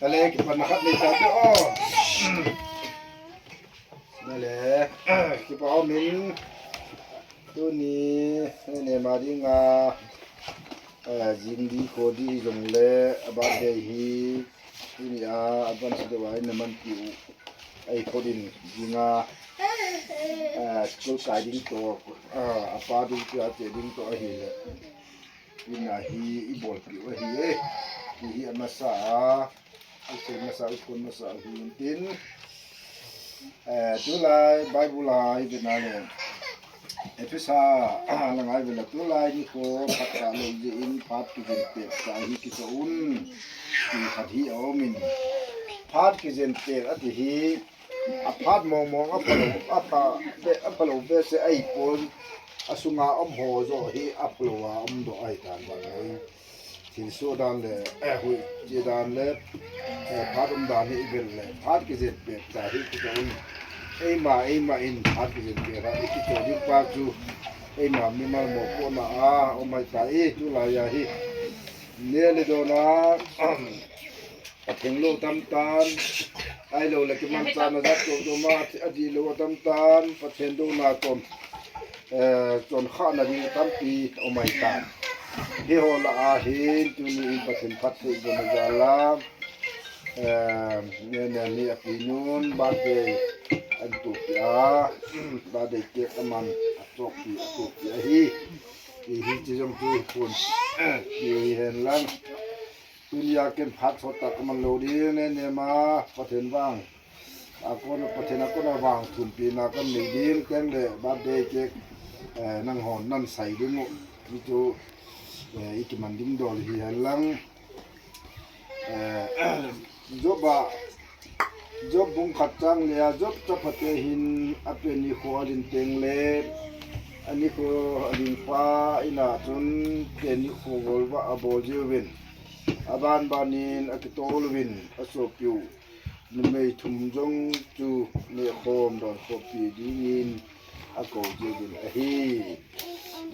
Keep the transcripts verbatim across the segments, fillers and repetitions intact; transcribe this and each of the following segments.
Ale, kipa na khat nei ta te o. Ale, kipa o min. Tuni, ne ma dinga, eh, jing di kho di jong le, a birthday hi, tuni a, advance de wa ina man tiu. Ai kho din, dinga, eh, school kai ding to, eh, a pa ding to, a che ding to ahi le. Ina hi i bol piu ahi e. Hi hi a masa a. I sei masa, i kon masa a hi tin. Eh, tulai Bible lai vena le. Ephesa la ngai vela tulai ni ko phat ka lo je in phat ki jen pe ka hi ki to un. Ki khat hi a om in. Phat ki jen pe a ti hi. A phat mong mong a phalo, a pha be, a phalo be se ai pon. A sunga om ho jo hi a phalo a om do ai tan ban ai. Thil so dan le, eh, hui, chi dan le, eh, phat um dan hi i vel le, phat ki jen pe ta hi ki ta um. Eima, eima in phat ki jen pe ra, i ki to ding pa chu. Eima mi mal mo ko na a, o mai ta i, tu la ya hi. Ne le do na, a theng lo tam tan. Ai lo le ki man cha na da to do ma, a di lo tam tan, pa theng do na tom. Eh, chon kha na ding tampi um ai tan. Hi ho la a hin, tuni in Pathen phatthei bon jal a. Eh, ne, ne, ni a pi nun, birthday an tu pi a, birthday cake a man, a tok pi, a tok pi a hi. Hi, hi, chi jong tu hi kun. Hi, hi hen lang. Tunia ken phat sot tak man lo ding ne ne ma Pathen vang. A kon Pathen a kon a vang thum pi na kan nei ding teng le birthday cake, eh, nang hon nan sai ding u. Ni chu, eh, i ki man ding dol hi hen lang. Eh, Job a, Job bung khat chang le a Job chapate hin a pe ni kho a lin teng le a ni kho a lin pa ina chun pe ni kho bol va a bol jiu vin. A ban ban in a kitol uvin a sopiu numei thum jong chu neh khom don khopi dingin a ko jeh uvin ahi.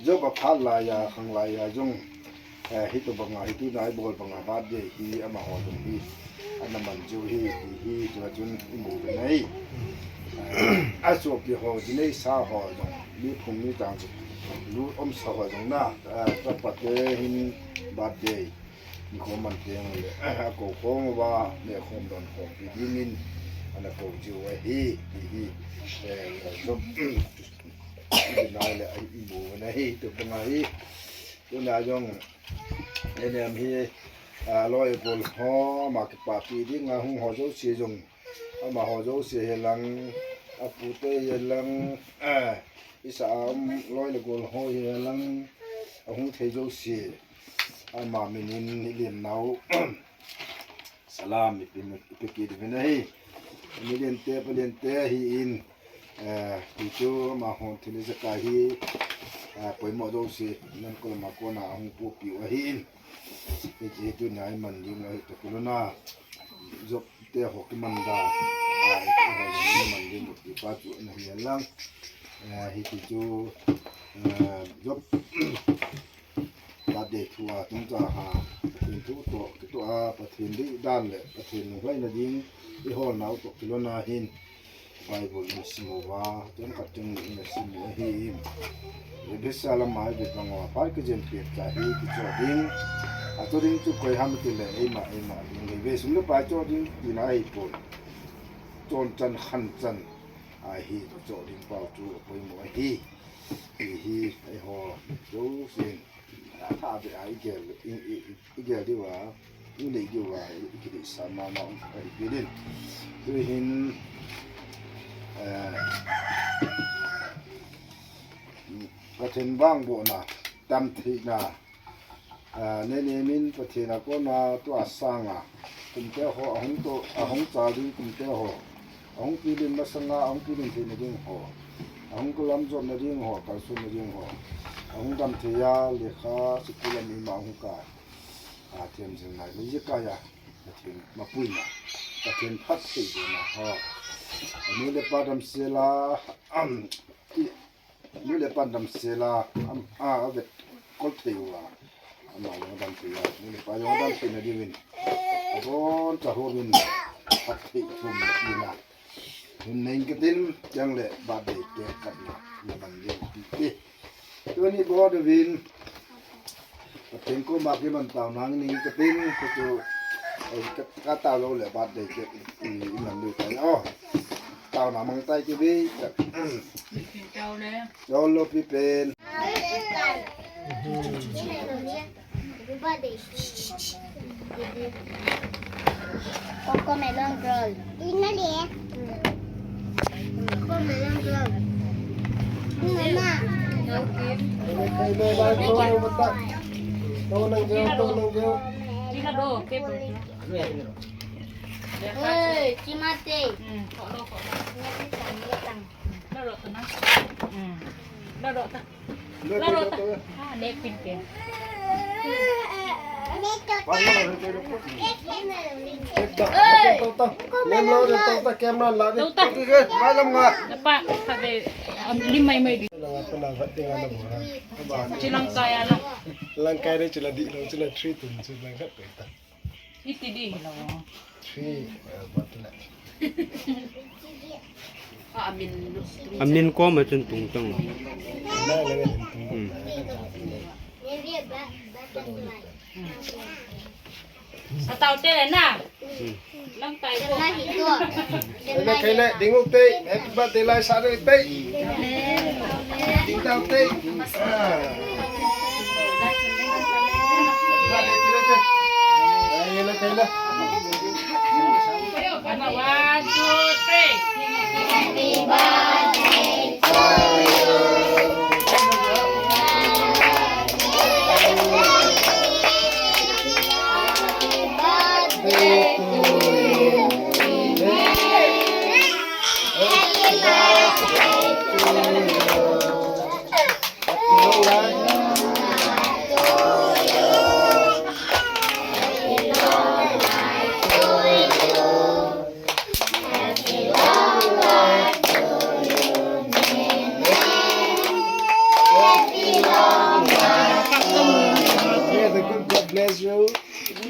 Job a phat laiya, khang laiya jong, eh, hitobanga, hitunai bol banga birthday hi amaho jong hi ana man jiu hi, ti hi tua chun i mu uvin ahi. Eh, a sopi ho, jinei sa ho jong, mi phung mi tang chu, lu om sa ho jong na, eh, chapate hin birthday. Ni khom man teng le, a ko khom uva, neh khom don khompi dingin, ana ko jiu ahi, ti hi, eh, Job, nai le, i mu na hi, tu pa ngai, tuna jong, eh, nem hi, a, loi bol ho, ama kipapi dinga hung ho jouse jong, amaho jouse hi lang, a pute hi lang, eh, i sa a um loi le gol ho hi lang, a hung thei jouse. Ama minin i len nau. Salam i pe, i pe kit uvin ahi. Ni len te, pa len te ahi in. Eh, ti chu ama hon thil i jaka hi. Eh, poimo jouse. Nan ko ma ko na hung popi u ahi in. Hi, hi tuna i man ding u ahi to kilona. Job te ho ki man da. Ah, te ho ki man ding u ti pa chu na hi lang. Eh, hi ti chu, eh, Job Birthday thu a tungcha ha, Pathen thu toh, kitoh a, Pathen deidan le, Pathen nunglai na ding, i hol nau toh, kilona hin, Bible in sim uva, chomkhat chomni in sim u ahi. Ephesa lama i vet bang uva, phat kijen pet cha hi kichoh ding, a choh ding chu koi ham ti le, eima, eima ding, ve sum le pai choh ding, tina ahi pon. Chon chan, khan chan, ahi, choh ding pau chu, poimo ahi. Hi hi, eiho, jousen, a tha be a i gel, i, i, i, i gel diu a, i nei diu a, i, i kideisah mama um ka hi pi din. Tuhin, eh, Pathen vangbohna, damtheina, Ah, nenemin Pathen a kona tua sanga kumte ho, ahung to, ahung chal ding kumte ho, ahung pilin masanga, ahung pilin theina ding ho, ahung kulam jotna ding ho, kalsonna ding ho, ahung dam theiya, lekha, sikul a mi ma ahung kai, ah, them jing nai, le jikaya, Pathen mapuina, Pathen phattheina ho, ani le pa damsela, am, i, Nu le pan damsela, am, a, a vet kol thei uva. Ama jong damsela, nu le pa jong damsela diuvin. A Bon, tahom in, phat thei thum ina. Hun nei katin, chang le birthday cake kat na, na ban jeng ti ti. Tuni bon uvin, Pathen koma kiman taona nei katin, ka chu, eh, ka, ka tao lou le birthday cake, i, i man lou tai. Oh, taona mang tai ki bi, ka. Tao le. Lou lou pi pen. Cocomelon roll. Cocomelon roll. Mama. Hey, chimate. Langkai dei chula di lo, chula three tun, chula khat ko ta. Iti di lo. Three, eh, what the next? Amin kom a chun tung tang. Hmm. Atau te le na. Hmm. Lang tai ko. Kele, kele, ding uk te, happy birthday lai sa te. Ding tau te. Ah. Kele, kele. One, two, three. May the good God bless you.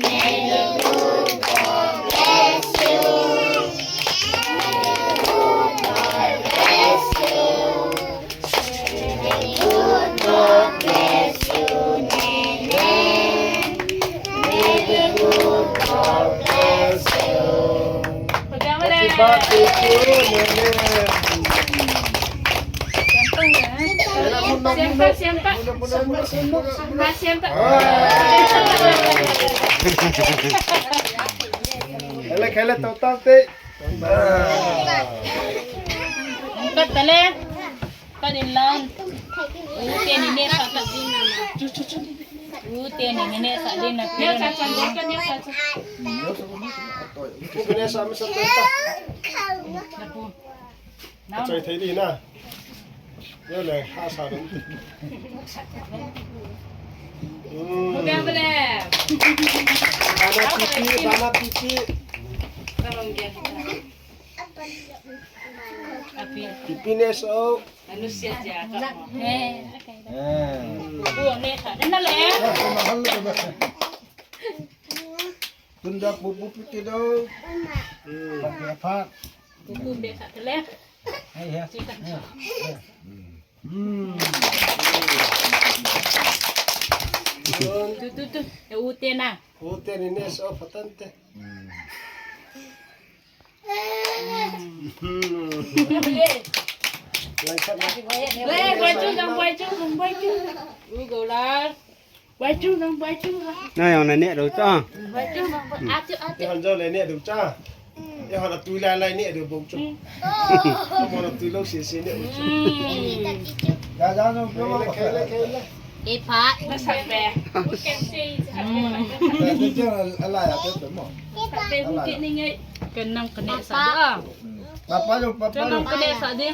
May the good God bless you. May the good God bless you. May the good God bless you, Nene. May the good God bless you. Happy birthday to you, Nene. Siampa, siampa. Siampa, siampa. Kele, kele, tau, tau, te. Kat tale. Kat in lan. U te ni ne sa kat din na. U te ni ne sa din na. Ne sa chan, ne sa chan. Ku ne sa, me sa ta. Choi thei di na. Yo le, ha sa dum. Hmm. Bana pipi, bana pipi. Pipi ne so. Eh. Tunda pupu pipi do. Hmm. Pupu be sa tele. Hmm. Tu, tu, tu. E u te na. U te ni ne so patante. Hmm. Hmm. Le, baichu, baichu, baichu. U go la. Baichu, baichu. Na yang na ne do cha. Baichu, baichu. Ati, ati. Yang jo le ne do cha. Ye ha la tu lai lai ne do bong chu. Mo na tu lo se se ne bong chu. Kele, kele, kele. E pha. Ma sa pe. Ken nang kene sa da. Papa lo, papa lo. Ken nang kene sa de.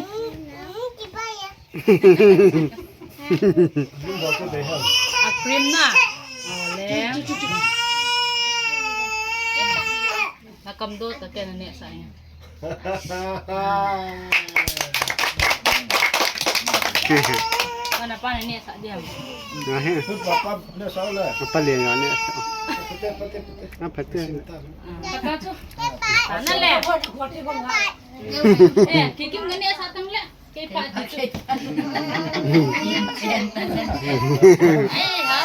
A cream na. Ale. Na kam do ta te na ne sa ya. Napa na ne sa diam. Ahe. Papa, ne sa le. Apa le ya ne sa. Pate, pate, pate. Apa te? Pata chu. Ana le. Eh, kikim ne sa tang le. Kei pa ti chu. Eh, ha.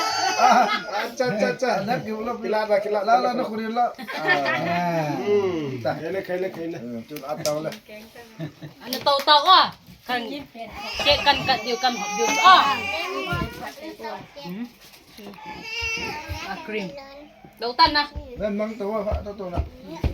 Acha, acha, acha. Kila, kila, la, la, na khuri la. Hmm. Khaile, khaile, khaile. Hmm, tu at tau le. Ana tau tau a. Kan ke kan kat diu kan hop diu a. Hmm. A cream. Dau tan na. Ven mang tau a, tau tau na.